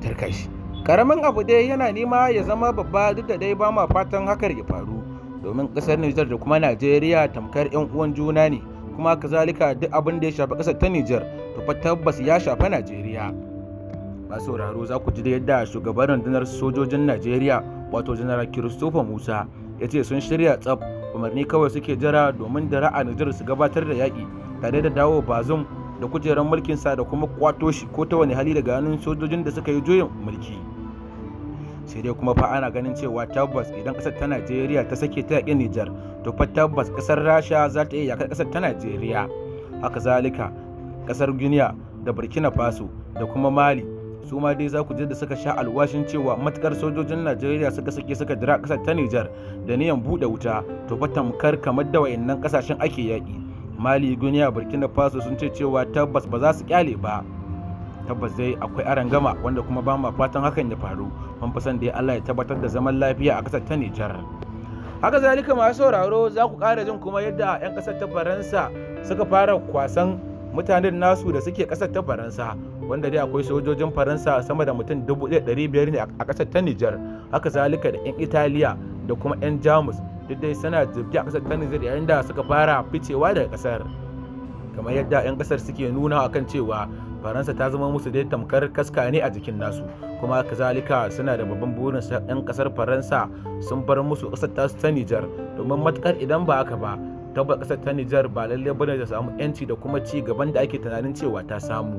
Tarkashi. Karamin abu dai yana nema ya zama babba, duk da dai ba ma fatan hakar ya faru, domin kasar Nijar da kuma Najeriya tamkar 'yan uwan juna ne, kuma kazalika duk abin da ya shafi kasar ta Nijar, to fa tabbas ya shafi Najeriya. Masu sauraro, za ku ji da yadda shugaban rundunar sojojin Najeriya, wato Janar Christopher Musa, ya ce sun shirya tsaf, umarni kawai suke jira domin dira a Nijar su gabatar da yaƙi tare da dawo Bazum da kujerar mulkinsa da kuma kwato shi ko ta wani hali daga hannun sojojin da suka yi juyin mulki. Sai dai kuma fa ana ganin cewa tabbas idan kasar ta Najeriya ta sake ta yaƙi Nijar, to fa tabbas kasar Rasha za ta iya yakar kasar ta Najeriya. Haka zalika kasar Guinea da Burkina Faso da kuma Mali, su ma dai za ku ji da suka sha alwashin cewa matukar sojojin Najeriya suka sake suka jira kasar ta Nijar da niyan buɗe wuta, to fa tamkar kamar da wayannan kasashen ake yaƙi. Mali, Guinea, Burkina Faso sun ce cewa tabbas ba za su kyale ba. Tabbas dai akwai arangama, wanda kuma ba ma fatan hakan ya faru. Mun fi son dai Allah ya tabbatar da zaman lafiya a kasar ta Nijar. Haka zalika, masu sauraro, za ku ƙara jin kuma yadda 'yan ƙasar ta Faransa suka fara kwasan mutanen nasu da suke ƙasar ta Faransa, wanda dai akwai sojojin Faransa sama da mutum 1,500 ne a ƙasar ta Nijar. Haka zalika da 'yan Italiya da kuma 'yan Jamus, duk dai suna jibge a ƙasar ta Nijar, yayin da suka fara ficewa daga ƙasar, kamar yadda 'yan ƙasar suke nuna akan cewa Faransa ta zama musu dai tamkar kaska ne a jikin nasu. Kuma kazalika suna da babban burin 'yan kasar Faransa sun bar musu kasar tasu ta Nijar, domin matukar idan ba haka ba, tabbas kasar ta Nijar ba lalle bane ta samu yanci da kuma ci gaban da ake tunanin cewa ta samu.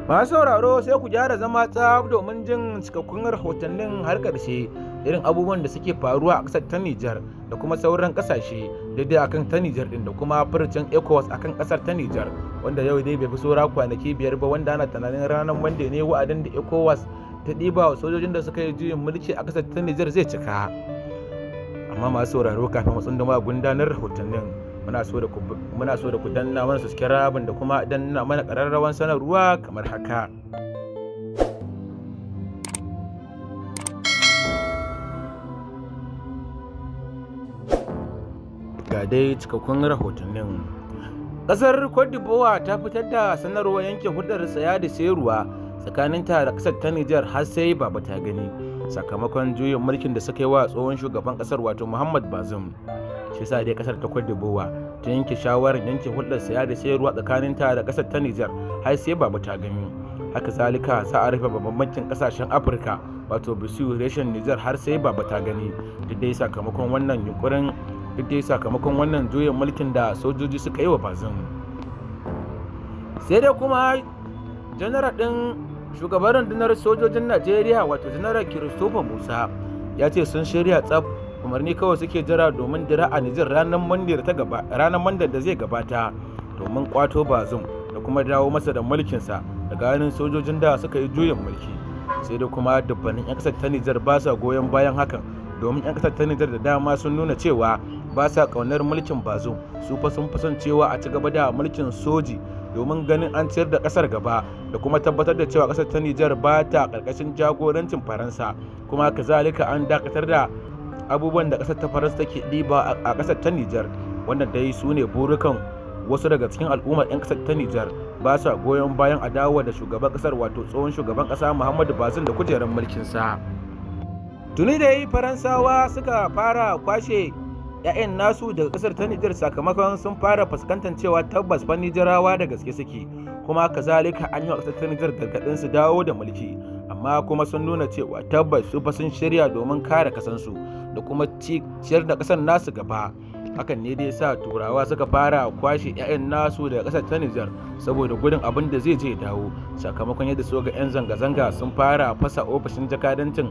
Masu sauraro, sai ku gyara zama tsab domin jin cikakkun rahotannin har ƙarshe, irin abubuwan da suke faruwa a ƙasar ta Nijar da kuma sauran ƙasashe daidai akan ta Nijar din, da kuma furucin ECOWAS akan ƙasar ta Nijar, wanda yau dai bai fi saura kwanaki 5 ba, wanda ana tunanin ranar Monday ne wa'adin da ECOWAS ta ɗiba wa sojojin da suka yi juyin mulki a ƙasar ta Nijar zai cika. Amma masu sauraro, kafin mu tsunduma gundanar rahotannin, muna so da ku danna mana subscribe da kuma danna mana ƙararrawan sanarwa kamar haka. Ga dai cikakkun rahotannin. Ƙasar Cote d'Ivoire ta fitar da sanarwar yanke hulɗar saya da sayarwa tsakaninta da ƙasar ta Nijar har sai baba ta gani, sakamakon juyin mulkin da suka yi wa tsohon shugaban ƙasar, wato Muhammad Bazoum. Shi yasa dai ƙasar ta Cote d'Ivoire ta yanke shawarar yanke hulɗar saya da sayarwa tsakaninta da ƙasar ta Nijar har sai baba ta gani. Haka zalika za a rufe babban bankin ƙasashen Afirka, wato BCEAO, reshen Nijar har sai baba ta gani, duk dai sakamakon wannan juyin mulkin da sojoji suka yi wa Bazoum. Sai dai kuma janar ɗin shugaban rundunar sojojin Najeriya, wato Janar Christopher Musa, ya ce sun shirya tsaf, umarni kawai suke jira domin dira a Nijar ranar Monday da zai gabata, domin kwato Bazoum da kuma dawo masa da mulkinsa daga hannun sojojin da suka yi juyin mulki. Sai dai kuma dubbannin 'yan kasar ta Nijar ba sa goyon bayan hakan, domin 'yan kasar ta Nijar da dama sun nuna cewa ba sa kaunar mulkin Bazoum. Su fa sun fi son cewa a ci gaba da mulkin soji domin ganin an ciyar da kasar gaba da kuma tabbatar da cewa kasar ta Nijar ba ta karkashin jagorancin Faransa, kuma kazalika an dakatar da abubuwan da kasar ta Faransa take ɗiba a kasar ta Nijar. Wannan dai su ne burukan wasu daga cikin al'ummar 'yan kasar ta Nijar. Ba sa goyon bayan adawa da shugaban kasar, wato tsohon shugaban kasa Muhammadu Bazoum, da kujerar mulkin sa. Tuni da yi Faransawa suka fara kwashe 'ya'yan nasu daga kasar ta Nijar, sakamakon sun fara fuskantar cewa tabbas fa Nijarawa da gaske suke, kuma kazalika an yi wa kasar ta Nijar gargaɗin su dawo da mulki, amma kuma sun nuna cewa tabbas su fa sun shirya domin kare kasansu da kuma ciyar da kasar nasu gaba. Hakan ne dai sa Turawa suka fara kwashe 'ya'yan nasu daga kasar ta Nijar, saboda gudun abin da zai je dawo, sakamakon yadda su ga 'yan zanga-zanga sun fara fasa ofishin jakadancin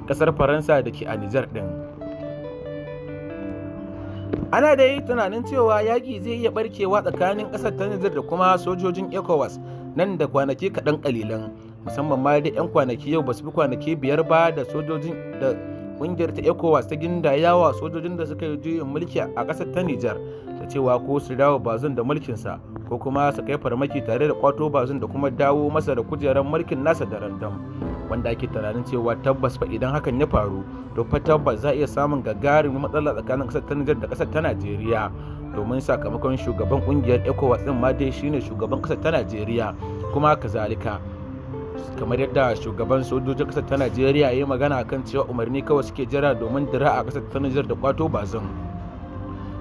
kasar Faransa da ke a Nijar din. Ana da yi tunanin cewa yaƙi zai iya barkewa tsakanin ƙasar ta Nijar da kuma sojojin ECOWAS nan da kwanaki kaɗan ƙalilan, musamman ma dai 'yan kwanaki, yau ba su fi kwanaki 5 ba da sojojin da ƙungiyar ta ECOWAS ta gindayawa sojojin da suka yi juyin mulki a ƙasar ta Nijar da cewa ko su dawo Bazoum da mulkinsa, ko kuma su kai farmaki tare da kwato Bazoum da kuma dawo masa da kujerar mulkin nasa da randam, wanda ake tunanin cewa tabbas fa idan hakan ya faru, to fa tabbas za a iya samun gagarumin matsala tsakanin ƙasar ta Nijar da ƙasar ta Najeriya, domin sakamakon shugaban ƙungiyar ECOWAS din ma dai shine shugaban ƙasar ta Najeriya. Kuma kazalika Kamar yadda shugaban sojojin ƙasar ta Najeriya ya yi magana kan cewa umarni kawai suke jira domin dira a ƙasar ta Nijar da kwato Bazum.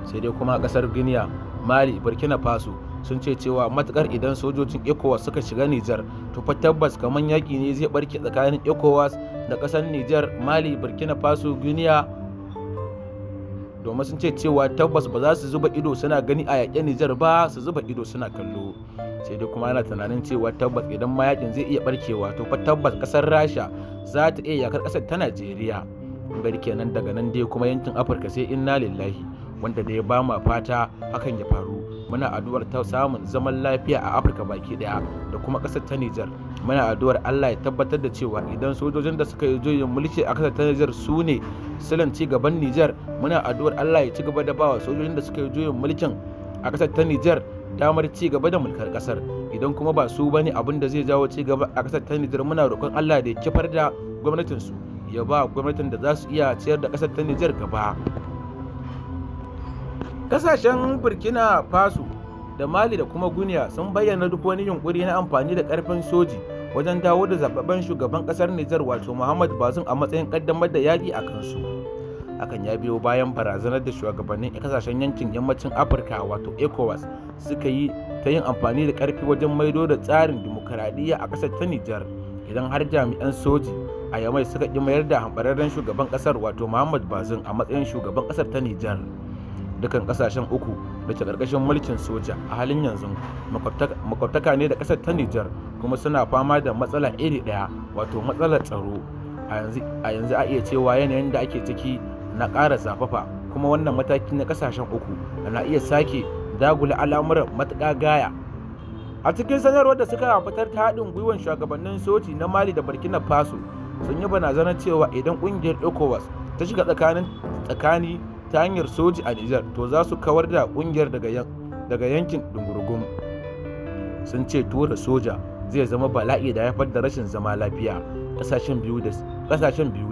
Sai dai kuma ƙasar Guinea, Mali, Burkina Faso sun ce cewa matukar idan sojojin ECOWAS suka shiga Nijar, to fa tabbas kamar yaƙi ne zai barke tsakanin ECOWAS da ƙasar Nijar, Mali, Burkina Faso, Guinea, domin sun ce cewa tabbas ba za su zuba ido suna gani a yaƙe Nijar ba, su zuba ido suna kallo. Sai dai kuma ana tunanin cewa tabbas idan ma yakin zai iya barkewa, to fa tabbas ƙasar Rasha za ta iya yakar ƙasar ta Najeriya. Gari kenan. Daga nan dai kuma yankin Afirka sai inna lillahi, wanda dai ba ma fata hakan ya faru. Muna addu'ar ta samun zaman lafiya a Afirka baki daya da kuma kasar ta Nijar. Muna addu'ar Allah ya tabbatar da cewa idan sojojin da suka yi juyin mulki a kasar ta Nijar su ne silan ci gaban Nijar, muna addu'ar Allah ya ci gaba da bawa sojojin da suka yi juyin mulkin a kasar ta Nijar damar ci gaba da mulkar kasar. Idan kuma ba su bane abin da zai jawo ci gaba a kasar ta Nijar, muna roƙon Allah da ya kifar da gwamnatin su, ya ba gwamnatin da za su iya ciyar da kasar ta Nijar gaba. Kasashen Burkina Faso da Mali da kuma Guinea sun bayyana duk wani yunkuri na amfani da karfin soji wajen dawo da zababben shugaban kasar Nijar, wato Muhammad Bazoum, a matsayin kaddamar da yaƙi a kansu. Hakan ya biyo bayan barazanar da shugabannin kasashen yankin yammacin Afirka, wato ECOWAS, suka yi ta yin amfani da karfi wajen maido da tsarin dimokuraɗiyya a ƙasar ta Nijar idan har jami'an soji a Yamai suka ƙi mayar da hambararren shugaban ƙasar, wato Muhammad Bazoum, a matsayin shugaban ƙasar ta Nijar. Dukan kasashen uku da ke karkashin mulkin soja a halin yanzu makwabtaka ne da kasar ta Nijar, kuma suna fama da matsala iri ɗaya, wato matsalar tsaro. A yanzu a iya cewa yanayin da ake ciki na ƙara zafafa, kuma wannan mataki na kasashen uku na iya sake dagula al'amuran matuƙa gaya. A cikin sanarwar da suka fitar ta haɗin gwiwan, shugabannin soji na Mali da Burkina Faso sun yi barazanar cewa idan ƙungiyar ECOWAS ta shiga tsakani ta hanyar soji a Nijar, to za su kawar da kungiyar daga yankin dungurugum. Sun ce tura soja zai zama bala'i da haifar da rashin zama lafiya. Kasashen biyu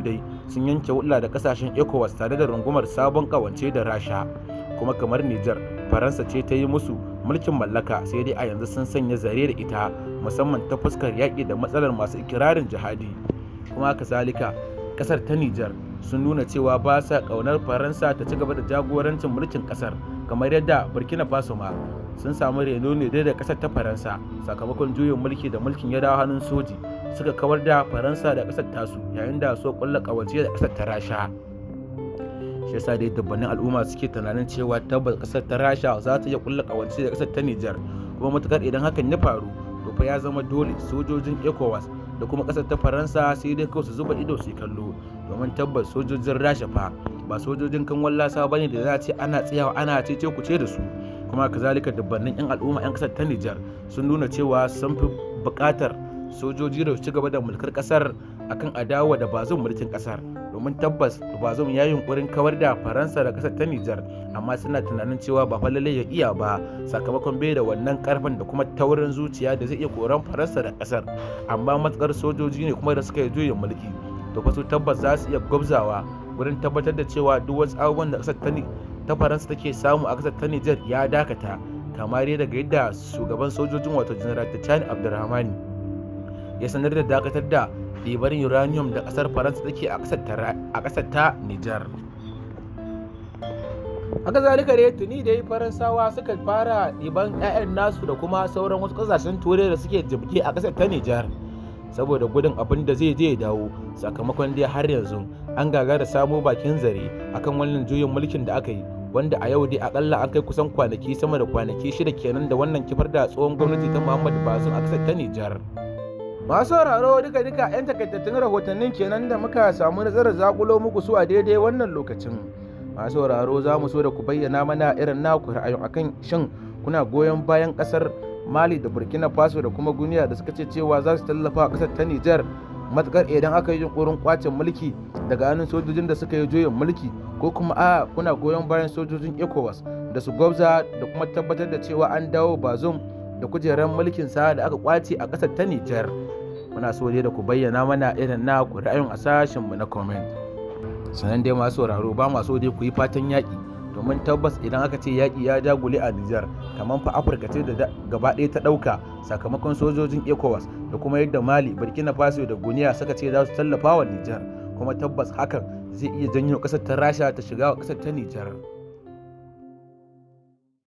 dai sun yanke hulɗa da kasashen ECOWAS tare da rungumar sabon kawance da Rasha. Kuma kamar Nijar, Faransa ce ta yi musu mulkin mallaka, sai dai a yanzu sun sanya zare da ita, musamman ta fuskar yaƙi da matsalar masu ikirarin jihadi. Kuma kazalika kasar ta Nijar sun nuna cewa ba sa kaunar Faransa ta ci gaba da jagorancin mulkin kasar, kamar yadda Burkina Faso ma sun samu reno ne da kasar ta Faransa. Sakamakon juyin mulki da mulkin ya dawo hannun soji, suka kawar da Faransa da kasar tasu, yayin da so kulla kawance da kasar ta Rasha. Shi yasa dai dubbannin al'umma suke tunanin cewa tabbas kasar ta Rasha za ta iya kulla kawance da kasar ta Nijar. Kuma matukar idan hakan ya faru, to fa ya zama dole sojojin ECOWAS da kuma kasar ta Faransa sai dai kawai su zuba ido su kallo, domin tabbas sojojin Rasha fa ba sojojin kan wallasa bane da za a ce ana tsayawa ana cece kuce da su. Kuma kazalika dubbannin yan al'umma yan kasar ta Nijar sun nuna cewa sun fi buƙatar sojoji da su ci gaba da mulkar kasar akan adawa da Bazum mulkin kasar, domin tabbas Bazum ya yi yunkurin kawar da Faransa da kasar ta Nijar, amma suna tunanin cewa ba fa lallai ya iya ba, sakamakon bai da wannan karfin da kuma taurin zuciya da zai iya koran Faransa da kasar. Amma matukar sojoji ne kuma da suka yi juyin mulki, to fa su tabbas za su iya gwabzawa wurin tabbatar da cewa duk wasu abubuwan da kasar ta Faransa take samu a kasar ta Nijar ya dakata, kamar daga yadda shugaban sojojin, wato General Tchiani Abdurrahmani, ya sanar da dakatar da ɗibar uranium da ƙasar Faransa take a ƙasar ta Nijar. Haka zalika dai tuni dai Faransawa suka fara ɗiban 'ya'yan nasu da kuma sauran wasu ƙasashen Turai da suke jibge a ƙasar ta Nijar, saboda gudun abin da zai je ya dawo, sakamakon dai har yanzu an gagara samo bakin zare akan wannan juyin mulkin da aka yi, wanda a yau dai akalla an kai kusan kwanaki sama da kwanaki 6 kenan da wannan kifar da tsohon gwamnati ta Muhammad Bazoum a ƙasar ta Nijar. Masu sauraro, duka duka 'yan takaitattun rahotannin kenan da muka samu nasarar zakulo muku su a daidai wannan lokacin. Masu sauraro, za mu so da ku bayyana mana irin naku ra'ayin akan shin kuna goyon bayan kasar Mali da Burkina Faso da kuma Guinea da suka ce cewa za su tallafa a kasar ta Nijar matukar idan aka yi yunkurin kwacin mulki daga hannun sojojin da suka yi juyin mulki, ko kuma a kuna goyon bayan sojojin ECOWAS da su gwabza da kuma tabbatar da cewa an dawo Bazoum da kujerar mulkin sa da aka kwace a kasar ta Nijar. Muna so dai da ku bayyana mana irin naku ra'ayin a sashen mu na comment. Sannan dai masu sauraro, ba ma so dai ku yi fatan yaƙi, Domin tabbas idan aka ce yaƙi ya dagule a Nijar, kamar fa Afirka ce da gaba ɗaya ta ɗauka, sakamakon sojojin ECOWAS da kuma yadda Mali, Burkina Faso da Guinea suka ce za su tallafa wa Nijar. Kuma tabbas hakan zai iya janyo ƙasar ta Rasha ta shiga ƙasar ta Nijar.